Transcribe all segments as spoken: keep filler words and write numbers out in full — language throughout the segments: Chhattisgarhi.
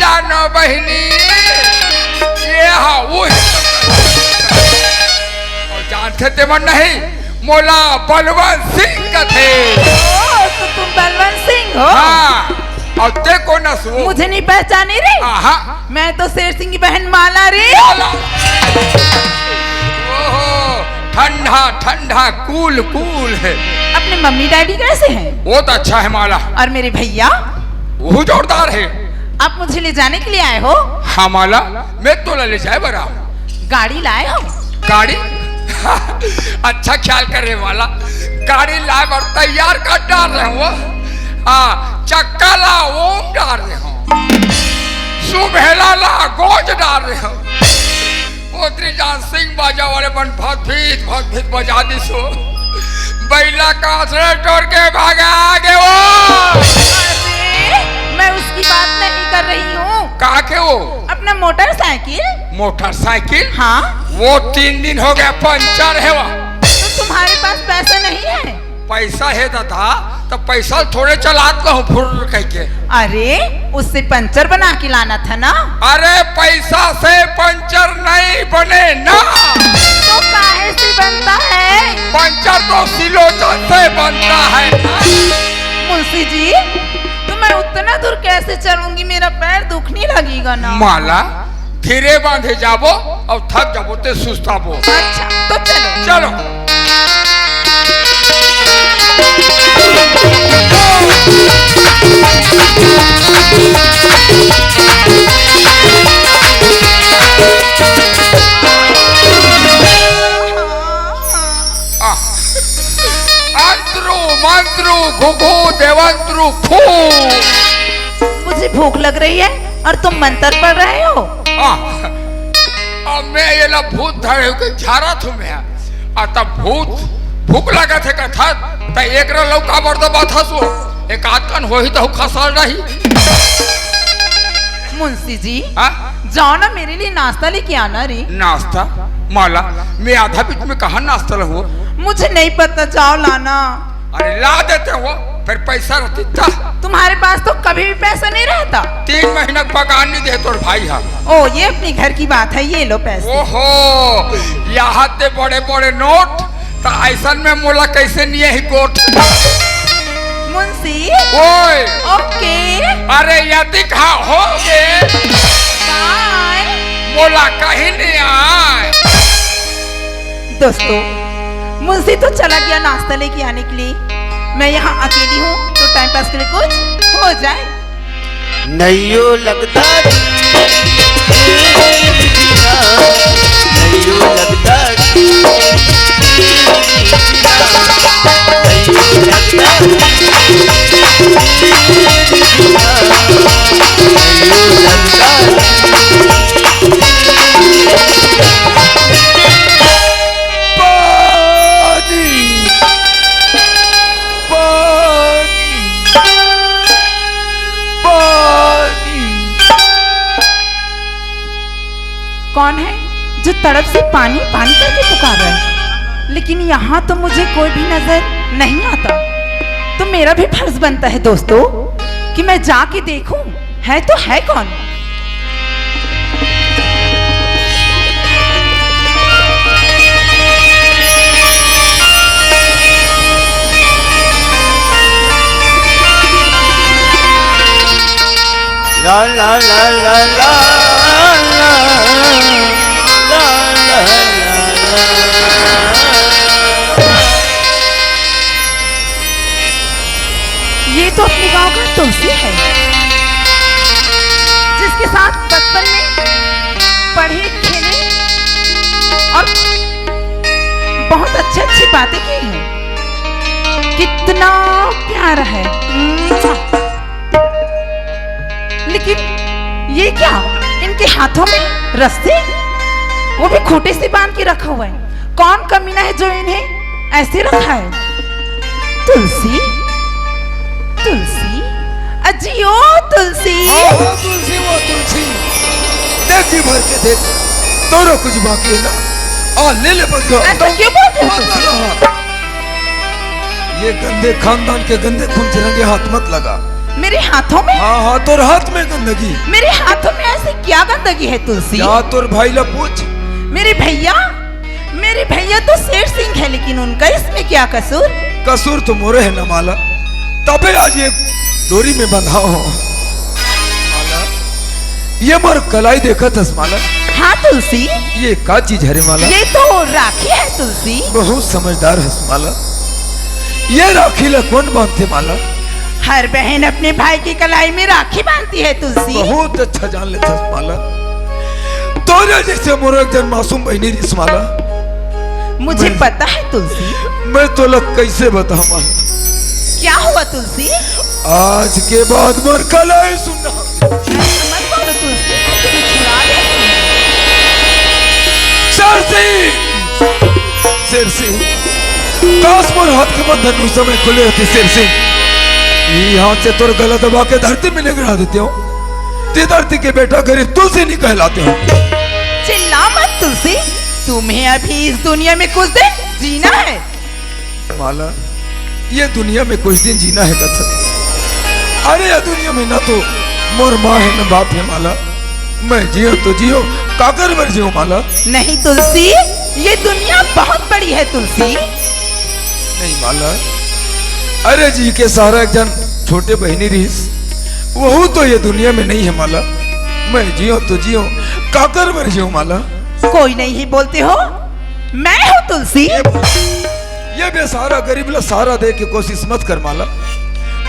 जानो बहिनी, ये हा वो हे। अउ जानथे तेमन नहीं, मोला बलवंत सिंह कथे। ओ, तो तुम बलवंत सिंह हो? हाँ, अउ तें कोन हस वो? मुझे नहीं पहचानी रे? आहा। मैं तो शेर सिंह की बहन माला रे। माला। ओहो, ठंडा ठंडा, cool cool हे। अपने मम्मी डैडी कैसे हैं? बहुत अच्छा हे माला। और मेरे भैया? वो जोरदार हे। आप मुझे ले जाने के लिए आए हो? हाँ माला, मैं तोला ले जाए बर आए हँव। गाड़ी लाए हो? गाड़ी? अच्छा ख्याल करे माला, गाड़ी लाए बर तैयार कर डारे हँव। हाँ, चक्का ला ओम डारे हँव, सुभेला ला गोज डारे हँव। ओतरी जान सिंह बाजा वाले मन भत भीत, भत भीत बजा दिस वो। बइला कांसरे टोर के भागा गे वो। अरे, मैं उसकी बात नहीं कर रही हूँ। का के वो? अपना मोटरसाइकिल। मोटरसाइकिल? हाँ। वो तीन दिन हो गया पंचर हे वो। तो तुम्हारे पास पैसा नहीं है? पैसा हे दादा, त पैसा थोड़े चलात रहूं फुर्र कहिके। अरे, उससे पंचर बना के लाना था ना। अरे, पैसा से पंचर नहीं बने ना। तो काहे से बनता है? पंचर तो सिलोचन से बनता है ना। मुंशी जी, तो मैं उतना दूर कैसे चलूंगी? मेरा पैर दुखने लगेगा ना। माला, धीरे बांधे जाबो अउ थक जाबो ते सुस्ताबो। अच्छा, तो चलो। चलो। आ, अंतरू मंतरू घुघु देवंतरू फू। मुझे भूख लग रही है और तुम मंतर पढ़ रहे हो। आ, अब मैं ये ला भूत धरे हो के झारा थू मैं। आ तब भूत भूख लगत हे कथत, त एकरा लौका बर दबाथस वो। एक आध कन होही त हु खसाल रही। मुंशी जी, हाँ? जाओ ना, मेरे लिए नाश्ता लेके आना रे। नाश्ता? माला, मैं आधा बीच में कहाँ नाश्ता लहूँ? मुझे नहीं पता, जाओ लाना। अरे ला देते हो, फिर पैसा रहती त। तुम्हारे पास तो कभी भी पैसा नहीं रहता। तीन महीना पगार नहीं दे तोर भाई हा। ओ, ये अपने घर की बात है, ये लो पैसे। ओहो, यहाँ ते बड़े बड़े नोट, त ऐसन में मोला कैसे नहीं ही कोट? मुंशी। ओए। ओके। अरे यदि कहा हो गे। बाय। मोला कहीं नहीं आए। दोस्तों, मुंशी तो चला गया नाश्ता लेके आने के लिए। मैं यहाँ अकेली हूँ, तो टाइम पास के लिए कुछ हो जाए। नैयो लगता रे, नैयो लगता रे, नैयो लगता रे, नैयो लगता रे। पानी, पानी, पानी। कौन है जो तड़प से पानी पानी करके पुकार रहा है, लेकिन यहाँ तो मुझे कोई भी नजर नहीं आता। तो मेरा भी फर्ज बनता है दोस्तों कि मैं जाके देखूं, है तो है कौन। ला, ला, ला, ला। ये तो अपने गांव का तुलसी है, जिसके साथ बचपन में पढ़े, खेले और बहुत अच्छी अच्छी बातें की हैं। कितना प्यारा है। लेकिन ये क्या, इनके हाथों में रस्सी, वो भी खूंटे से बांध के रखा हुआ है। कौन कमीना है जो इन्हें ऐसे रखा है? तुलसी, तुलसी, अजी ओ तुलसी। हाँ, हाँ, तुलसी, वो तुलसी। देख जी भर के देख, तोरो कुछ बाकी है ना? आ, ले ले बंधुआ। ऐसा क्यों बोलते हो तुलसी? ये गंदे खानदान के गंदे खून से रंगे हाथ मत लगा। मेरे हाथों में? हाँ, हाँ, तोर हाथ में गंदगी। मेरे हाथों में ऐसी क्या गंदगी है, तुलसी? जा तोर भाई ला पूछ। मेरे भैया, मेरे भैया तो शेर सिंह है, लेकिन उनका इसमें क्या कसूर? कसूर तो मोरे है ना माला, तबे आज ये डोरी में बंधा हो। माला, ये मोर कलाई देखत हस माला? हाँ तुलसी। ये का चीज हरे माला? ये तो राखी है तुलसी। बहुत समझदार हस माला। ये राखी ला कौन बांधथे माला? हर बहन अपने भाई की कलाई में राखी बांधती है तुलसी। बहुत अच्छा जान लेथस माला। तोरे जैसे मोर एक जन मासूम बहिनी रिस माला। मुझे मैं पता है तुलसी। मैं तोला कैसे बताऊं माला? क्या हुआ तुलसी? आज के बाद मोर कलाई सुनना। ऐसे मत बोलो तुलसी, तुम्हें छुड़ा दे। शेर सिंह, शेर सिंह, काश मोर हाथ के बंधन उस समय खुले होते शेर सिंह। ये हाथ से तोर गला दबा के धरती में निगरा देते हो। ते धरती के बेटा गरीब तुलसी नहीं कहलाते हो। चिल्ला मत तुलसी, तुम्हें अभी इस दुनिया में कुछ दिन जीना है। माला, ये दुनिया में कुछ दिन जीना है कथा। अरे, ये दुनिया में ना तो मोर माँ है, ना बाप है माला। मैं जियो तो जियो, काकर बर जियो माला। नहीं तुलसी, ये दुनिया बहुत बड़ी है तुलसी। नहीं माला, अरे जी के सहारा एक जन छोटे बहिनी रहीस, वहू तो ये दुनिया में नहीं है माला। मैं जियो तो जियो, काकर बर जियो माला। कोई नहीं बोलते हो, मैं हूँ तुलसी। ये, ये बेसहारा गरीब ला सहारा दे के कोशिश मत कर माला।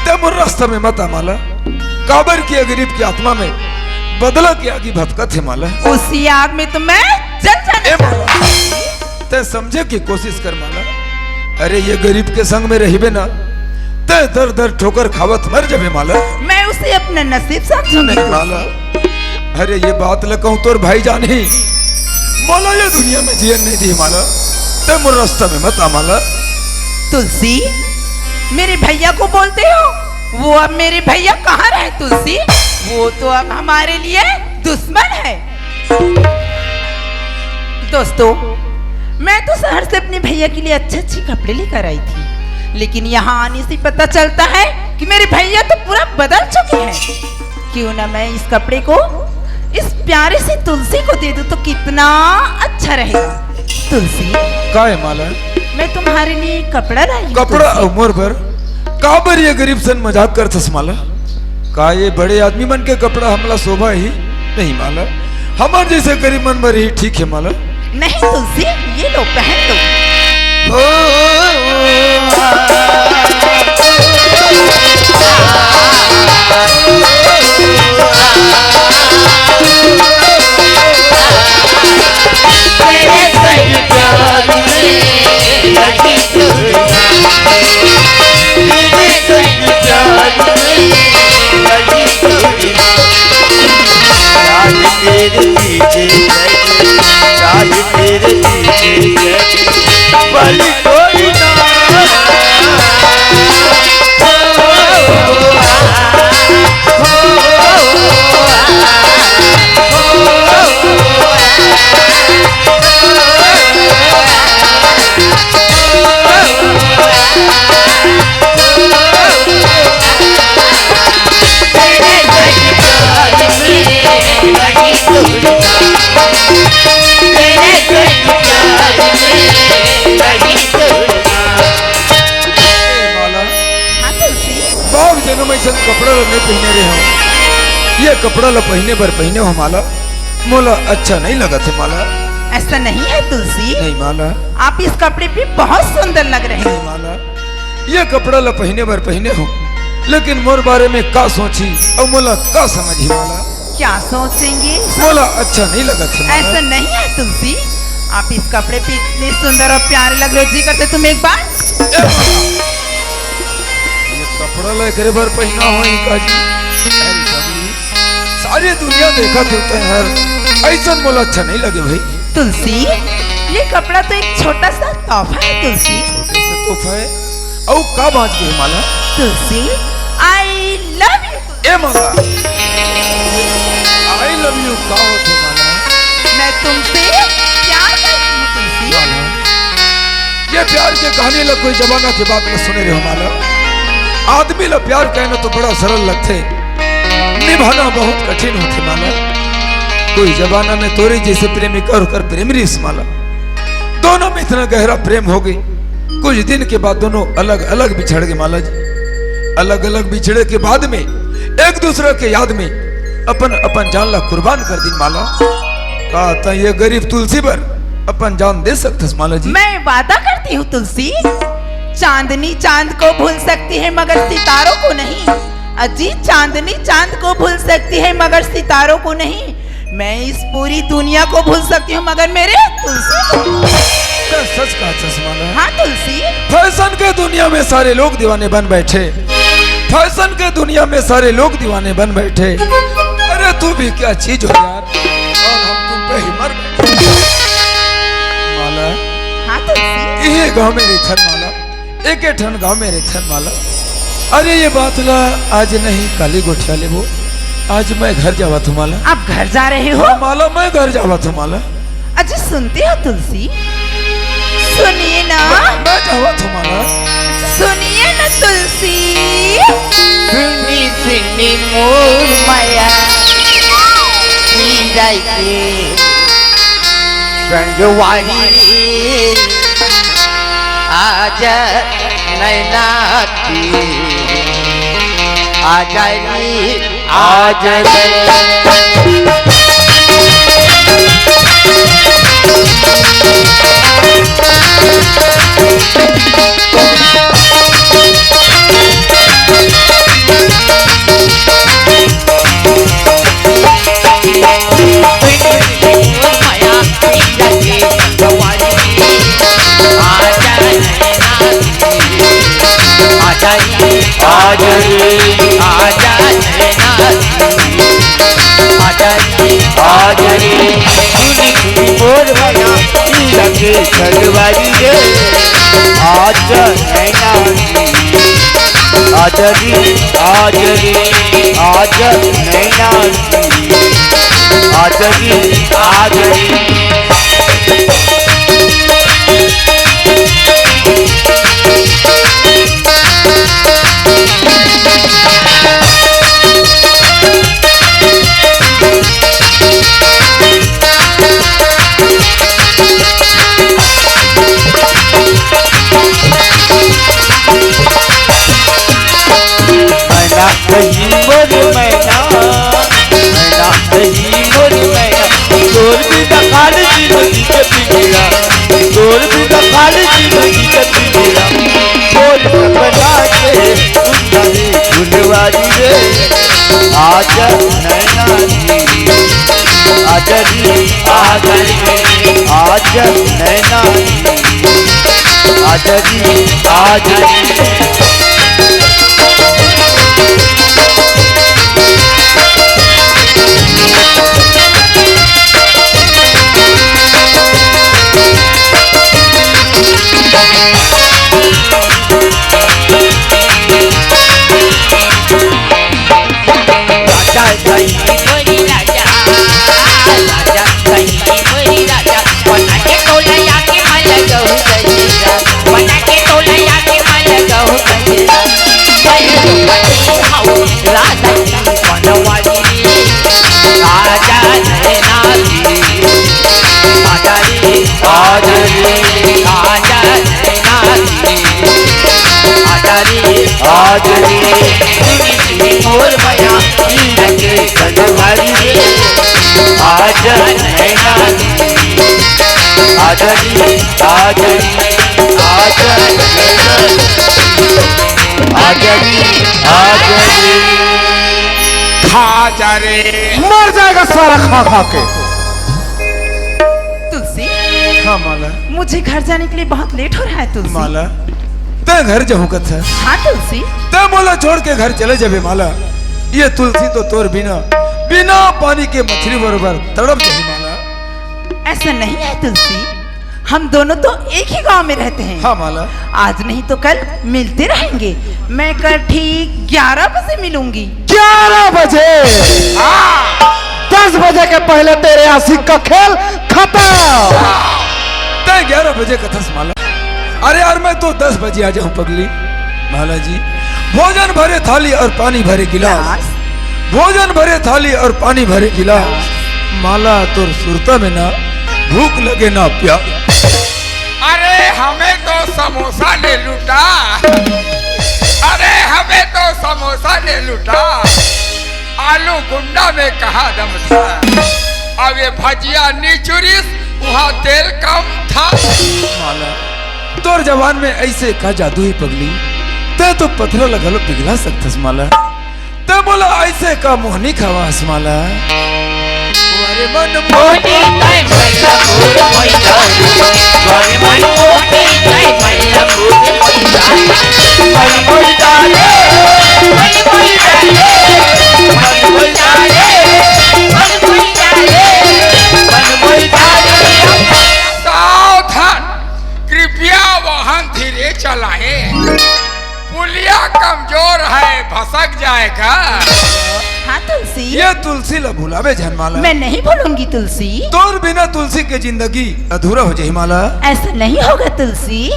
ते मोर रास्ता में मत आ माला। काबर कि ये गरीब की आत्मा में बदला के आगी भटकत है माला। उसी आग में तो मैं जल जाना ए माला, ते समझे की कोशिश कर माला। अरे ये गरीब के संग में रहिबे ना, ते दर दर ठोकर खावत मर जाबे माला। मैं उसे अपना नसीब समझूंगी नहीं तुलसी। माला। अरे ये बात ल कहूं तोर भाई जान ही, मोला ये दुनिया में जियन नहीं दी माला, ते मोर रास्ता में मत आ माला। तुलसी, मेरे भैया को बोलते हो? वो अब मेरे भैया कहाँ रहे तुलसी? वो तो अब हमारे लिए दुश्मन है। दोस्तों, मैं तो शहर से अपने भैया के लिए अच्छे अच्छे कपड़े लेकर आई थी, लेकिन यहाँ आने से पता चलता है कि मेरे भैया तो पूरा बदल चुके हैं। क्यों ना मैं इस कपड़े को इस प्यारे से तुलसी को दे दूं तो कितना अच्छा रहेगा। तुलसी, का है माला? मैं तुम्हारे लिए कपड़ा लाई हूँ कपड़ा तुलसी। अउ मोर बर? काबर ये गरीब सन मजाक करथस माला? का ये बड़े आदमी मन के कपड़ा हमला शोभा ही नहीं माला? हमर जैसे गरीब मन बर ही ठीक है माला। नहीं तुलसी, ये लो, पहन लो। ओ, ओ, आ, तेरे संग प्यार में लगी दुनिया, तेरे संग प्यार में लगी दुनिया। आज तेरे पीछे लगी, आज तेरे पीछे लगी, बल कोई ना। ए माला, हाँ तुलसी। बाप जनम अइसन कपड़ा ला नहीं पहिने रहे हो, ये कपड़ा ला पहिने बर पहिने हो माला, मोला अच्छा नहीं लगत है माला। ऐसा नहीं है तुलसी। नहीं माला। आप इस कपड़े पे बहुत सुंदर लग रहे हैं। नहीं माला, ये कपड़ा ला पहिने बर पहिने हो, लेकिन मोर बारे में का सोची अउ मोला का समझी माला? क्या सोचेंगे? मोला अच्छा नहीं लगत है माला। ऐसा नहीं है तुलसी, आप इस कपड़े पे इतने सुंदर और प्यारे लग रहे हो, जी करते तुम एक बार। ए माला, ये कपड़ा ला एकरे बर पहिना हो ही का जी? अरे बाबू, सारी दुनिया देखत हे तैं हर, अइसन मोला अच्छा नहीं लगे भाई। तुलसी, ये कपड़ा तो एक छोटा सा तोहफा है तुलसी। छोटे से तोहफा है? अउ का बांच गे माला? तुलसी, I love you Tulsi. A Mala, I love you का होथे माला? मैं तुमसे प्यार करती हूँ तुलसी। माला, ये प्यार के कहानी ला कोई जमाना के बात ला सुने रहे हो माला? आदमी ला प्यार कहना तो बड़ा सरल लगथे, निभाना बहुत कठिन होथे माला। कोई जमाना में तोरे जैसे प्रेमिका अउ ओकर प्रेमी रिहिस माला, दोनों में इतना गहरा प्रेम हो गे, कुछ दिन के बाद दोनों अलग अलग बिछड़ गे माला जी। अलग अलग बिछड़े के बाद में एक दूसरा के याद में अपन अपन जान ला कुर्बान कर दिन माला। का तैं ये गरीब तुलसी बर अपन जान दे सकथस माला जी? मैं वादा करती हूँ तुलसी, चांदनी चांद को भूल सकती है मगर सितारों को नहीं। अजी, चांदनी चांद को भूल सकती है मगर सितारों को नहीं। मैं इस पूरी दुनिया को भूल सकती हूँ मगर मेरे तुलसी को। क्या सच कहा चश्मा ने? हाँ तुलसी। फैशन के दुनिया में सारे लोग दीवाने बन बैठे, फैशन के दुनिया में सारे लोग दीवाने बन बैठे। अरे तू भी क्या चीज हो यार, और हम तुम पे ही मर बैठे। माला, हाँ तुलसी। ये गाँव में नहीं था माला, एके ठन गाँव में रहिथन माला। अरे ये बात ला आज नहीं काली गोठिया लेबो। आज मैं घर जावत हूँ माला। आप घर जा रहे हो? हाँ माला, मैं घर जावत हूँ माला। अच्छा सुनती हो तुलसी? सुनिए ना। मैं, मैं जावत हूँ माला। सुनिए ना तुलसी। सुनी सुनी मोर माया, हीरा के संगवारी रे, आजा नैना की, आजा रे, आजा रे। आजा रे, आजा रे, आजा रे, आजा रे। सुनी सुनी मोर माया, हीरा के संगवारी रे। आजा नैना, आजा रे, आजा रे, आजा नैना, आजा रे, आजा रे। मैना कहीं मोर मैना, मैना कहीं मोर मैना, तोर बिना खाली जिंदगी के पिंजरा, तोर बिना खाली जिंदगी के पिंजरा। बोल सपना के सुंदरी फुलवारी रे, आजा नैना रे, आजा रे, आजा रे, आजा नैना रे, आजा रे, आजा रे। राजा सही मोरी राजा, राजा सही मोरी राजा, बना के तोला आके मल गहू गजरा, बना के तोला आके मल गहू गजरा। मैं तो पति हूँ राजा की बनवारी, आजा नैना रे, आजा रे, आजा रे, आजा नैना रे, आजा रे, आजा रे। सुनी सुनी मोर माया, हीरा के संगवारी रे, आजा नैना रे, आजा रे, आजा रे, आजा नैना रे, आजा रे, आजा रे। खा जा रे। मर जाएगा सारा खा खा के। तुलसी, हाँ माला। मुझे घर जाने के लिए बहुत लेट हो रहा है तुलसी। माला, तैं घर जाहूँ कथा? हाँ तुलसी। तैं मोला छोड़ के घर चले जाबे माला। ये तुलसी तो तोर बिना, बिना पानी के मछली बरोबर तड़प जाही माला। ऐसा नहीं है तुलसी, हम दोनों तो एक ही गांव में रहते हैं। हाँ माला। आज नहीं तो कल मिलते रहेंगे। मैं कल ठीक ग्यारह बजे मिलूंगी। ग्यारह बजे? हाँ। दस बजे के पहले तेरे आशिक का खेल खत्म। तैं ग्यारह बजे कथस माला। अरे यार, मैं तो दस बजे आ जाऊं पगली। माला जी, भोजन भरे थाली और पानी भरे गिलास। भोजन भरे थाली और पानी भरे गिलास। माला, तोर सुरता में ना भूख लगे ना प्यास। अरे हमें तो समोसा ने लूटा, अरे हमें तो समोसा ने लूटा, आलू गुंडा में कहा दम था। अब ये भजिया नी चुरिस, वहाँ तेल कम था। माला, तोर जबान में ऐसे का जादू हे पगली, तैं तो पथरा ला घलो पिघला सकथस माला। तैं मोला ऐसे का मोहनी खवास माला। अरे मन मोहनी सावधान, कृपया वाहन धीरे चलाएं। पुलिया कमजोर है, भसक जाएगा। हाँ तुलसी। ये तुलसी ला भुलावे झन माला। मैं नहीं भूलूंगी तुलसी। तोर बिना तुलसी के जिंदगी अधूरा हो जाही माला। ऐसा नहीं होगा तुलसी।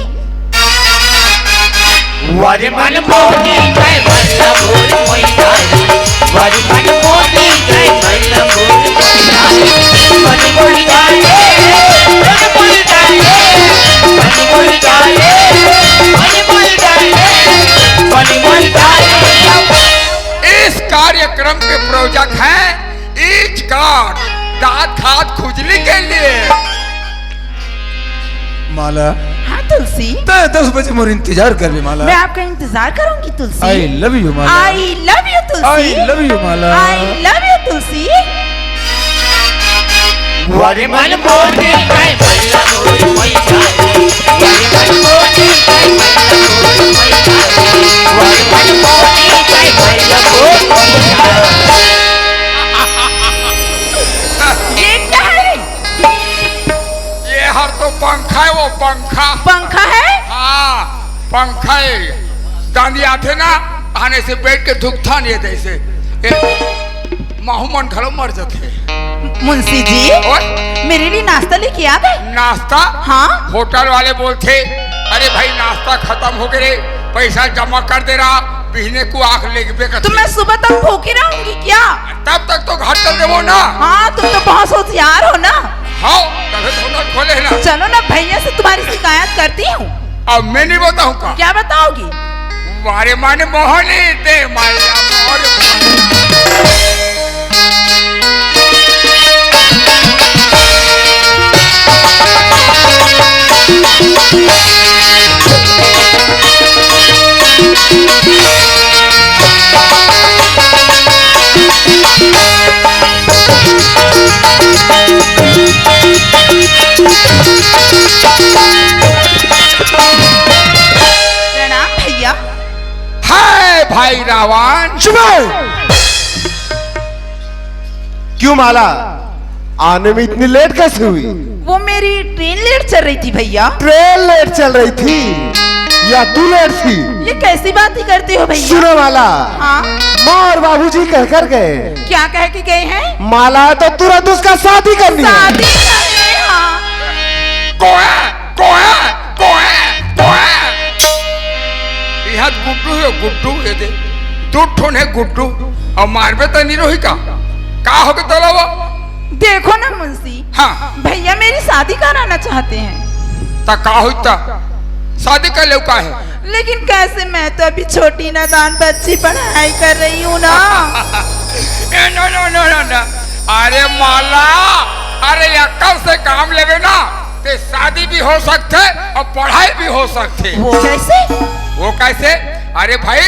वर मन मोहनी जय वल्लभ मोर मोहिता। वर मन मोहनी जय वल्लभ मोर मोहिता। मन मोहिता रे, मन मोहिता रे, मन मोहिता रे, मन मोहिता रे, मन मोहिता रे। इस कार्यक्रम के प्रायोजक हैं ईच कार्ड, दांत खाद खुजली के लिए। माला। हाँ तुलसी। तैं दस बजे मोर इंतजार करबे माला। मैं आपका इंतजार करूंगी तुलसी। I love you Mala. I love you Tulsi. I love you Mala. I love you तुलसी। वर मन मोहनी जय वल्लभ मोर मोहिता। वर मन मोहनी जय वल्लभ मोर मोहिता। वर मन मोहनी जय वल्लभ मोर मोहिता। ये क्या है? ये हर तो पंखा है, वो पंखा। पंखा है? हाँ, पंखा है। गांधी आथे ना, आने से बैठ के धुकथन ये जैसे। ए, माहू मन घलो मर जाथे। मुंशी जी, ओए। मेरे लिए नाश्ता लेके आ गए? नाश्ता? हाँ। होटल वाले बोलथे, "अरे भाई, नाश्ता खतम हो गे रे, पैसा जमा कर दे रहा, बिहने को आके लेगबे करथे।" तो मैं सुबह तक भूखी रहूंगी क्या? तब तक तो घर चल देबो ना। हाँ, तुम तो बहुत होशियार हो ना। हाँ, तभी तो होटल खोले ना। चलो ना, भैया से तुम्हारी शिकायत करती हूँ। अब मैं नहीं बताऊँ का? क्या बताओगी? वारे मन मोहनी ते माया मोर। प्रणाम भैया। हाय भाई रावण। चुप है। क्यों माला, आने में इतनी लेट कैसे हुई? वो मेरी ट्रेन लेट चल रही थी भैया। ट्रेन लेट चल रही थी या तू लेट थी? ये कैसी बातें करते हो भैया? सुनो माला, हाँ? माँ और बाबूजी कह कर गए। क्या कह के गए हैं? माला तो तुरंत उसका शादी करनी है। शादी करनी है, हाँ। कोया, कोया, कोया, कोया। इहाँ गुड्डू हे, गुड्डू हे दे। दू ठोन हे गुड्डू। अउ मारबे त नी रोही का? का होगे तोला वो? देखो ना मुंशी, हाँ। भैया मेरी शादी कराना चाहते हैं। त का होई त? शादी कर ले, का हे? लेकिन कैसे? मैं तो अभी छोटी नादान बच्ची, पढ़ाई कर रही हूँ ना। ए, नो, नो, नो, नो, नो। अरे माला, अरे अक्कल से काम लेबे ना, ते शादी भी हो सकथे अउ पढ़ाई भी हो सकथे। वो कैसे? वो कैसे? अरे भाई,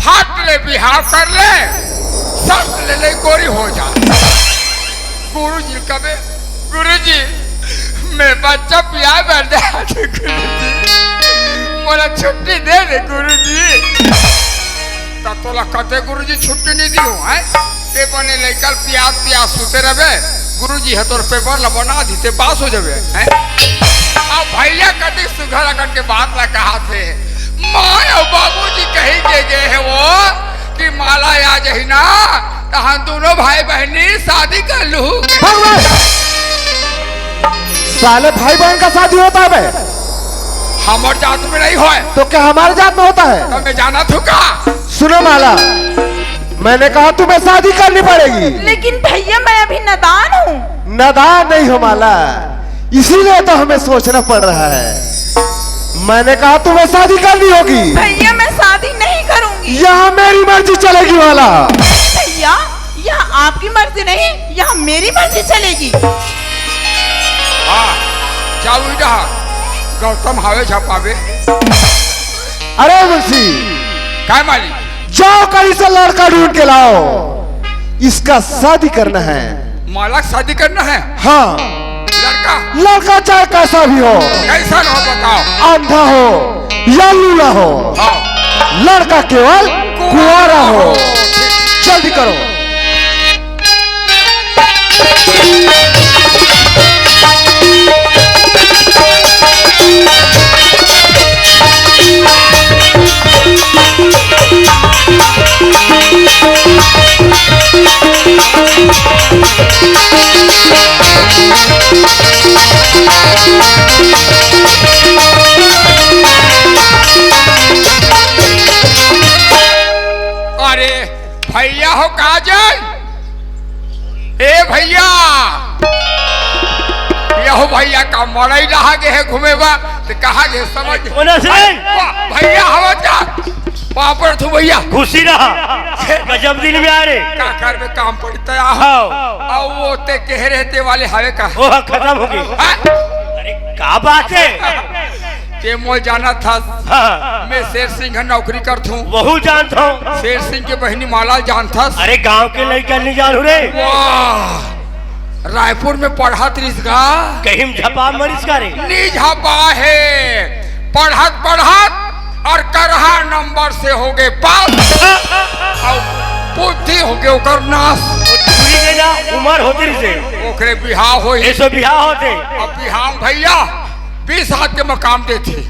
फट ले बिहाव कर ले, सट ले ले गोरी हो जा। गुरुजी कबे, "गुरुजी, मैं बच्चा पिया बर जात हूँ गुरुजी, मोला छुट्टी दे दे गुरुजी।" त तोला कते गुरुजी छुट्टी नहीं दियो, हैं? ते बने लइका ल पियास पियास सुते रहबे, गुरुजी ह तोर पेपर ला बना दी, ते पास हो जाबे, हैं? अब भैया कति सुघर अकन के बात ला कहा थे, माँ अउ बाबूजी कही के गे हे वो कि माला आ जही ना, त हम दोनों भाई बहनी शादी कर लू। भगवान! साले भाई बहन का शादी होता है बे? हमर जात में नहीं होय। तो क्या हमारे जात में होता है? तो मैं जाना थू का? सुनो माला, मैंने कहा तुम्हें शादी करनी पड़ेगी। लेकिन भैया, मैं अभी नादान हूँ। नादान नहीं हो माला, इसीलिए तो हमें सोचना पड़ रहा है। मैंने कहा तुम्हें शादी करनी होगी। भैया, मैं शादी नहीं करूंगी। यहाँ मेरी मर्जी चलेगी माला। भैया, यहाँ आपकी मर्जी नहीं, यहाँ मेरी मर्जी चलेगी। हाँ, जाऊ इधर। गौतम हावे झपावे। अरे मुंशी, काय मालिक? जाओ कहीं से लड़का ढूंढ के लाओ, इसका शादी करना है। मालक शादी करना है? हाँ। लड़का? लड़का चाहे कैसा भी हो। कैसा हो बताओ? अंधा हो या लूला हो, हाँ। लड़का केवल कुंवारा हो। जल्दी करो। अरे भैया हो काजल, ए भैया, यहो भैया का मड़ई रहा गे हे घूमे बा, त कहा गे समझ। कोन से? वाह, भैया हवा जा। पापड़ थू भैया। खुशी रहा। गजब दिन में आ रे। का कर में काम पड़ता है। हाँ। अब वो ते कह रहे ते वाले हवे का। वो खत्म हो गई। हाँ? अरे का बात है? ते मोल जाना था। हाँ। मैं शेर सिंह ह नौकरी करथूं। वहू जानत हूँ। शेर सिंह के बहिनी माला ल जानथस। अरे गांव के लइका नहीं जानू रे। वाह, रायपुर में पढ़त रिस गा। कहीं झपा मरिस का रे? नी झपा हे, पढ़त पढ़त और करहा नंबर से हो गए पास। और बुद्धि हो गए ओकर नाश। पूरी के ना उम्र होती रही से। ओकरे बिहाव होई। ऐसो बिहाव होते। अब बिहाव भैया बीस हाथ के मकाम देथे।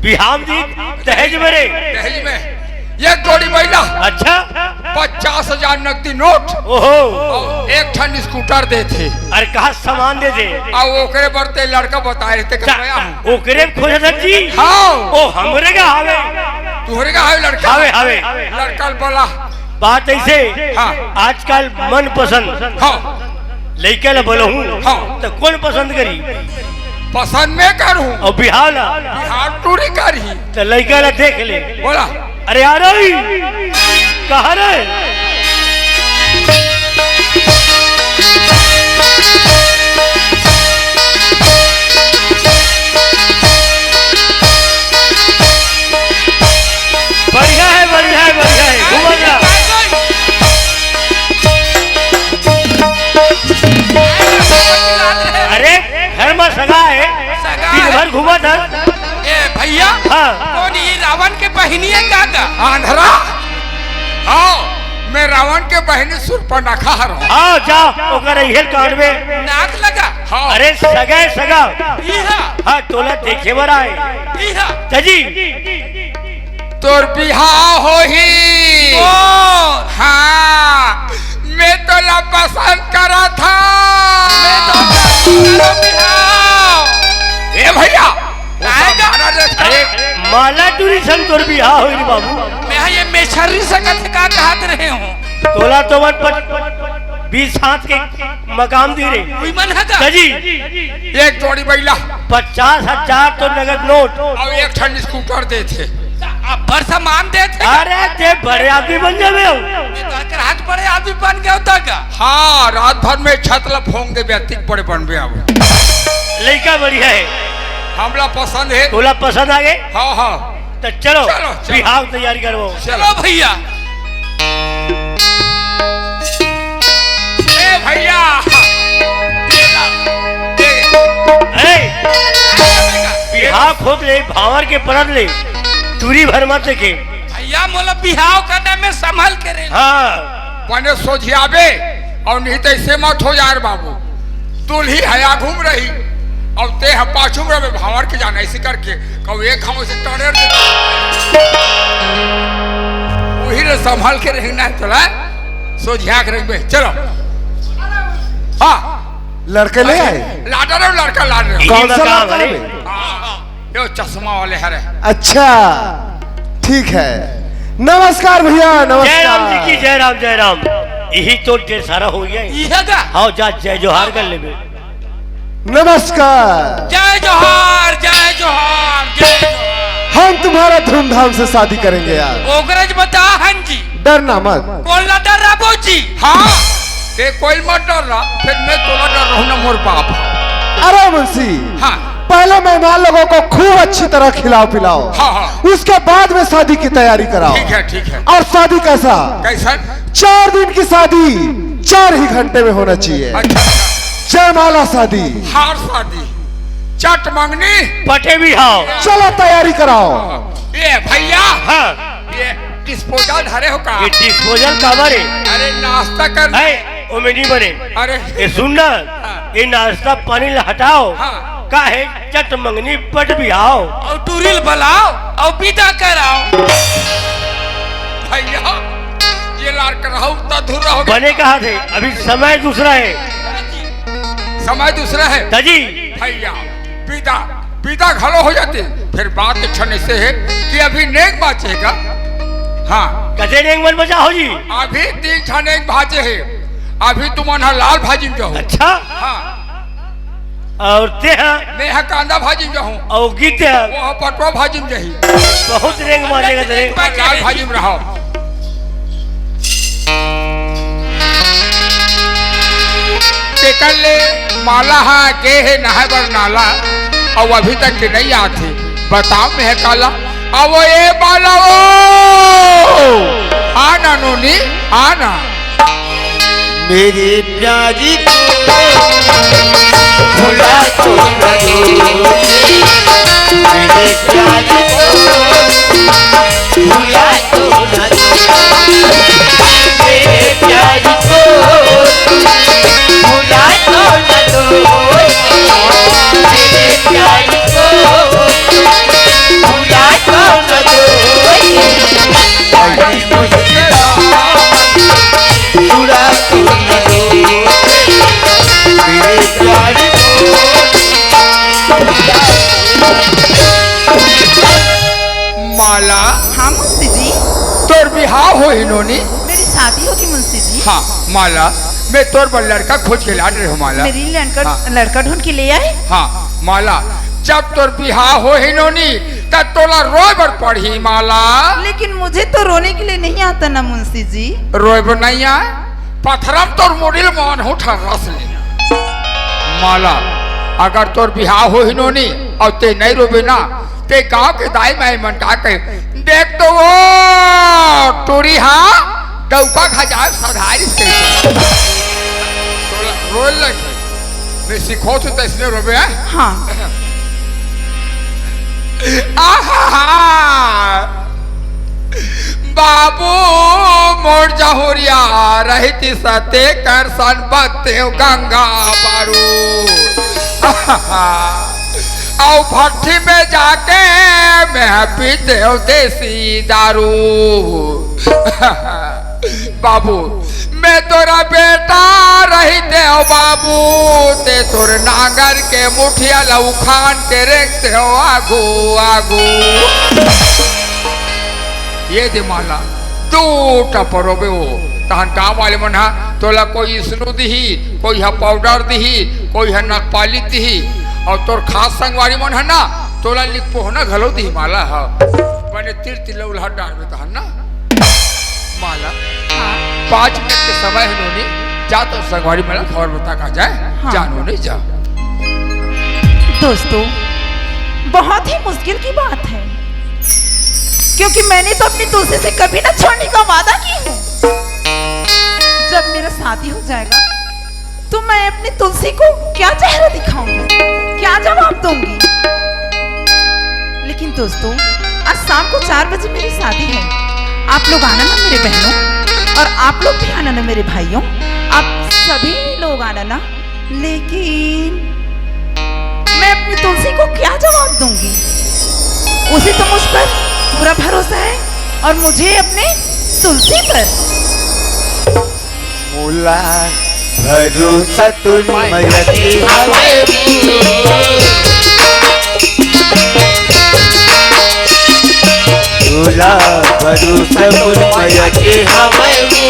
बिहाव दी दहेज में रे। दहेज में एक जोड़ी बैला। अच्छा। पचास हजार नकदी नोट। ओहो। और एक ठन स्कूटर देथे। अरे कहा सामान दे दे। और ओकरे बर ते लड़का बताए रहे ते का करवाया हूँ। ओकरे में खोज था जी। हाँ। ओ हमरे का हवे। तुहरे का हवे लड़का? हवे, हवे। लड़का बोला। बात ऐसे। हाँ। आजकल मन पसंद। हाँ। लइका ला बोलहूँ। हाँ। तो कौन पसंद करी? पसंद मैं करूँ। और बिहाव ला? बिहाव टूरी करी। तो लइका ला देख ले। बोला। अरे आ रही। कहाँ रे? बढ़िया है, बढ़िया है, बढ़िया है। घूमत रहा। अरे, घर में सगा है, सगा दिन है। भर घूमत है। ए भैया, हाँ। कौन ये रावण के बहिनी है का का? आंधरा? हाँ, मैं रावण के बहिनी सुर्पनखा हरहूँ। हाँ, जा, ओकर इहे कान में। नाक लगा। हाँ। अरे, सगा, सगा। इहा। हाँ, तोला देखे बर आए। इहा। चाची। तोर बिहाव होही। ओ। हाँ, मैं तोला पसंद करत हूँ। मैं तो करत हूँ बिहाव। ए भैया, वो आएगा। सामने रहता। अरे, माला टूरी संग तोर बिहाव होही रे बाबू। मैं ये मेछरी संगत का कहत रहे हूँ। तोला तो मन पच-, बीस हाथ के मकाम दी रे। उई मन है का? चाची। एक जोड़ी बैला। पचास हजार तो नगद नोट। और एक ठन स्कूटर देथे। अब्बड़ सामान देथे। अरे, ते बड़े आदमी बन जाबे हो। ये तो अगर हाथ बड़े आदमी बन गया होता का? हाँ, रात भर में छत ला फोंक देबे, अतिक बड़े बनबे अब। लइका बढ़िया है। हमला पसंद है। तोला पसंद आ गए? हाँ, हाँ। तो चलो, चलो, चलो। बिहाव तैयारी करबो। चलो भैया। ए भैया। ए, ए, बिहाव खोद ले, भांवर के परत ले, टूरी भर मत देखे। भैया मोला बिहाव करने में संभल के रे। हाँ। बने सोझियाबे, और नहीं तो ऐसे मत हो जाए रे बाबू। दूल्ही हया घूम रही, और ते ह पाछू में रहे, भांवर के जाना ऐसे करके, कहू एक हम से टरे दे। वही रे संभाल के रही ना, चला, सोझिया के रही बे, चलो। हाँ। लड़के ले आए? लाडा रहे, लड़का लाड रहे। कौन सा लड़का है? हाँ, हाँ। यो चश्मा वाले हरे। अच्छा, ठीक है। नमस्कार भैया, नमस्कार। जय राम जी की, जय राम, जय राम। यही तो ढेर सारा हो गया है। इहे का? हाव, जा, जय जोहार कर लेबे। नमस्कार। जय जोहार, जय जोहार, जय जोहार। हम तुम्हारा धूमधाम से शादी करेंगे यार। ओकरज बता हन जी। डरना मत। कोन ला डर्राबो जी? हाँ, ते कोई मत डर्रा, फेर मैं तोला डर्राहूँ ना मोर बाप। अरे मुंशी, हाँ। पहले मेहमान लोगों को खूब अच्छी तरह खिलाओ पिलाओ। हाँ, हाँ। उसके बाद में शादी की तैयारी कराओ। ठीक है, ठीक है। और शादी कैसा? कैसा? चार दिन की शादी चार ही घंटे में होना चाहिए। अच्छा, अच्छा। जयमाला शादी। हार शादी। चट मंगनी। पटे बिहाव। चलो तैयारी कराओ। ए भैया। हाँ। ये disposal धरे हो का? ये disposal काबर हे? अरे नाश्ता करना। है, ओमे नहीं बने। अरे। ये सुन ना, हाँ। ये नाश्ता पानी ला हटाओ। हाँ। का हे, चट मंगनी पट बिहाव। अउ टूरी ल बलाओ, अउ विदा कराओ। भैया, ये लार कराओ, उतना धुर्रा हो गया। बने कहा थे, अभी समय दूसरा है। समय दूसरा है। दाजी। भैया, विदा, विदा घलो हो जाते, फेर बात एक ठन ऐसे हे कि अभी नेग बाचे हे का? हाँ। कते नेग मन बचा हो जी? अभी तीन ठन नेग बाचे हे, अभी तुमन ह लाल भाजी में जाहू। अच्छा? हाँ। अउ ते ह? मैं ह कांदा भाजी में जाहूँ। अउ गीत ह? वो ह पटवा भाजी में जाही। बहुत नेग बाजे हे तेरे। लाल भाजी में रहो। तेकर ले माला हा गे हे नहाय बर नाला, अउ अभी तक के नइ आत हे। बताओ मैं काला, आवो ए बाला ओ, आना नोनी, आना। मेरी प्यारी को भुला तो न दो, मेरी प्यारी को भुला तो न दो, मेरे प्यारी को भुला तो न दो, मेरे प्यारी को भुला तो न दो। माला। हाँ मुंशी जी। तोर बिहाव होही नोनी। मेरी शादी होगी मुंशी जी। हाँ माला, मैं तोर बर लड़का खोज के लात रहे हों माला। मेरी लड़का, हाँ। लड़का ढूंढ के ले आए। हाँ माला, जब तोर बिहाव होही नोनी, तब तोला रोय बर पड़ही माला। लेकिन मुझे तो रोने के लिए नहीं आता ना मुंशी जी। रोय बर नइ आय? पथरा म तोर मुड़ी ल मानहूँ ठर्रा ले। माला, अगर तोर बिहाव होही नोनी अउ ते नइ रोबे ना, ते गांव के दाई माई मन का कहे, देख तो वो टूरी हा डउका खा जाए सधारिस कहिके। तोला रोय लगही। मैं सिखोथों त अइसने रोबे, हैं? हाँ। आहा! बाबू मोर जहुरिया रहितिस तेकर सन बत्तेव गंगा बारू। आहा! अउ भट्ठी में जाके मैं पीतेव देसी दारू। बाबू, मैं तोर बेटा रहितेव बाबू, ते तोर नांगर के मुठिया ल उखान के रेंगतेव आगू, आगू। ये दे माला, दू टपरोबे वो, तहन गांव वाले मन ह तोला कोई स्नू दिही, कोई ह पाउडर दिही, कोई ह नखपालिश दिही, अउ तोर खास संगवारी मन ह ना, तोला लिपोहना घलो दिही माला ह। बने तिर तिल्ला उल्हा डारबे तहन ना। माला, हाँ। पाँच मिनट के समय हे नोनी, जा तो संगवारी मन ला खबर बता के आ जाए। हाँ। जा नोनी, जा। दोस्तों, बहुत ही मुश्किल की बात है, क्योंकि मैंने तो अपनी तुलसी से कभी ना छोड़ने का वादा की है। जब मेरा शादी हो जाएगा, तो मैं अपनी तुलसी को क्या चेहरा दिखाऊंगी, क्या जवाब दूंगी? लेकिन दोस्तों, आज शाम को चार बजे मेरी शादी है। आप लोग आना ना मेरे बहनों, और आप लोग भी आना ना मेरे भाइयों। आप सभी लोग आना ना। लेकिन मैं अपनी तुलसी को क्या जवाब दूंगी? उसे तो मुझ पर पूरा भरोसा है, और मुझे अपने तुलसी पर। मोला भरोसा तुम मयती हवे। तोला भरोसा मोर मया के हवय वो।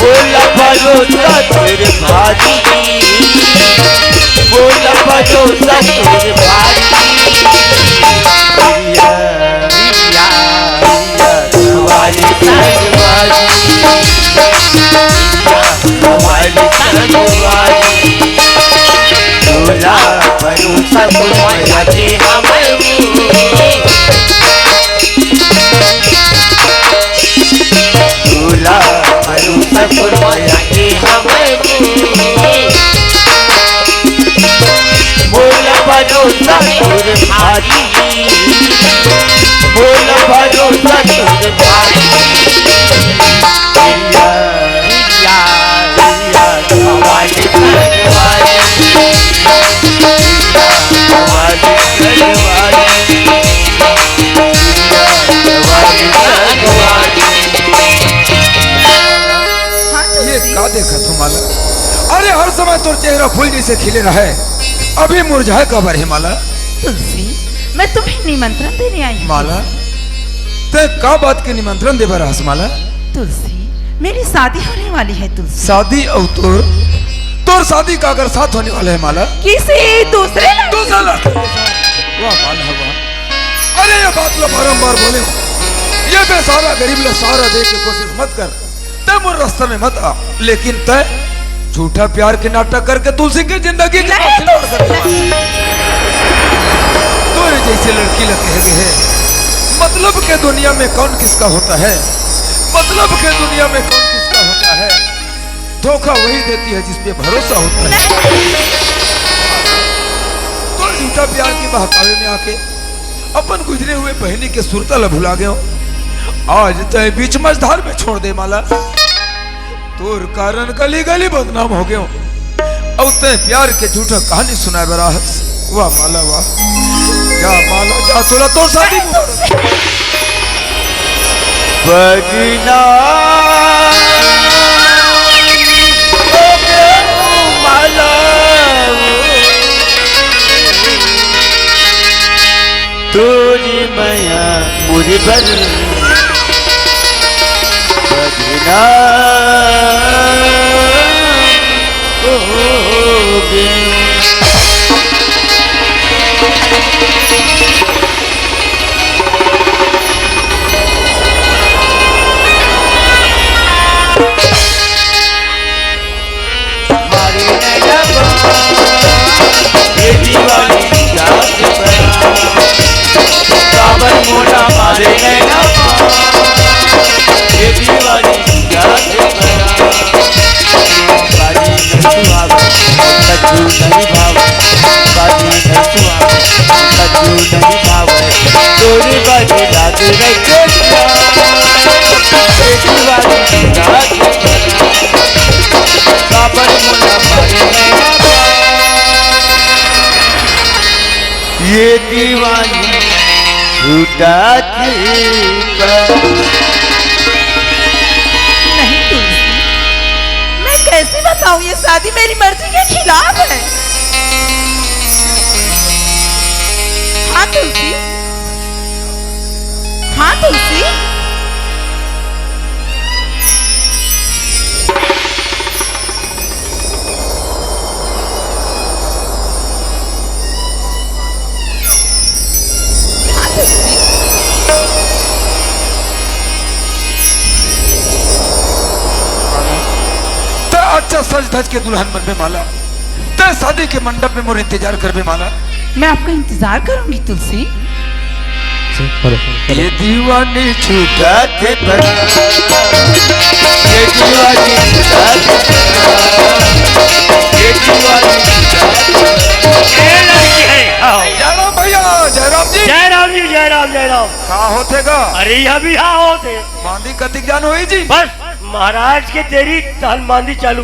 मोला भरोसा तोर भारी। मोला भरोसा तोर भारी। प्रिया, प्रिया, प्रिया, हमारी संगवारी। प्रिया, हमारी संगवारी। तोला भरोसा मोर मया के हवय वो। तोला भरोसा मोर मया के हवय वो। मोला भरोसा तोर भारी। मोला भरोसा तोर भारी। प्रिया, प्रिया, प्रिया, हमारी संगवारी। प्रिया, हमारी संगवारी। प्रिया, हमारी संगवारी। हाँ, ये तुलसी। का देखत हो माला? अरे, हर समय तोर चेहरा फूल जैसे खिले रहे, अभी मुरझाए काबर हे माला? तुलसी, मैं तुम्हें निमंत्रण देने आई हूँ। माला, तैं का बात के निमंत्रण दे बर आस माला? तुलसी, मेरी शादी होने वाली है तुलसी। शादी अउ तोर, तोर शादी का अगर साथ होने वाला है माला? किसी दूसरे लड़के दूसरा लड़का। वाह माला वाह। अरे ये बात ला बारंबार बोले हूँ, ये बेसहारा गरीब ला सहारा दे के कोशिश मत कर। तैं मोर रास्ता में मत आ, लेकिन तैं झूठा प्यार के नाटक करके तुलसी के जिंदगी के साथ खिलवाड़ कर दिया। तोरे जैसे लड़की ला कहे गए है, मतलब के दुनिया में कौन किसका होता है, मतलब के दुनिया में कौन किसका होता है, धोखा वही देती है जिस पे भरोसा होता है। तो झूठा प्यार के बहकावे में आके अपन गुजरे हुए बहिनी के सुरता ला भुला गयो। आज तैं बीच मझधार में छोड़ दे माला। तोर कारण गली गली बदनाम हो गयो। अउ तैं प्यार के झूठा कहानी सुनाए बर आहस। वाह माला वाह। जा माला जा, तोला तोर शादी बदनाम हो गयो माला। तोरी मया मोर बर बदनाम हो गे। हमारे नैना बा, ये दीवानी जात बा। काबर मोला मारे नैना बा, ये दीवानी जात बा। बाजी नहीं सुहावे, कछु नहीं भावे। बाजी नहीं सुहावे, कछु नहीं भावे। तोरी बाजी लागे रे चोटिया, ये दीवानी जात बा। काबर मोला मारे नैना बा। ये दीवानी छूटा के बा। नहीं तुलसी, मैं कैसे बताऊं, ये शादी मेरी मर्जी के खिलाफ है। हाँ तुलसी, हाँ तुलसी। त अच्छा सज धज के दुल्हन बनबे माला, त शादी के मंडप में मोर इंतजार करबे माला। मैं आपका इंतजार करूंगी तुलसी। ये दीवानी छूटा के बना, ये दीवानी छूटा के बना, ये दीवानी छूटा के बना। ए लड़की है, आओ। जयराम भैया, जयराम जी। जयराम जी, जयराम, जयराम। का होथे गा? अरे, यहाँ भी हाँ होथे। मांदी कतिक जान होई जी? बस, महाराज के देरी, तहन मांदी चालू।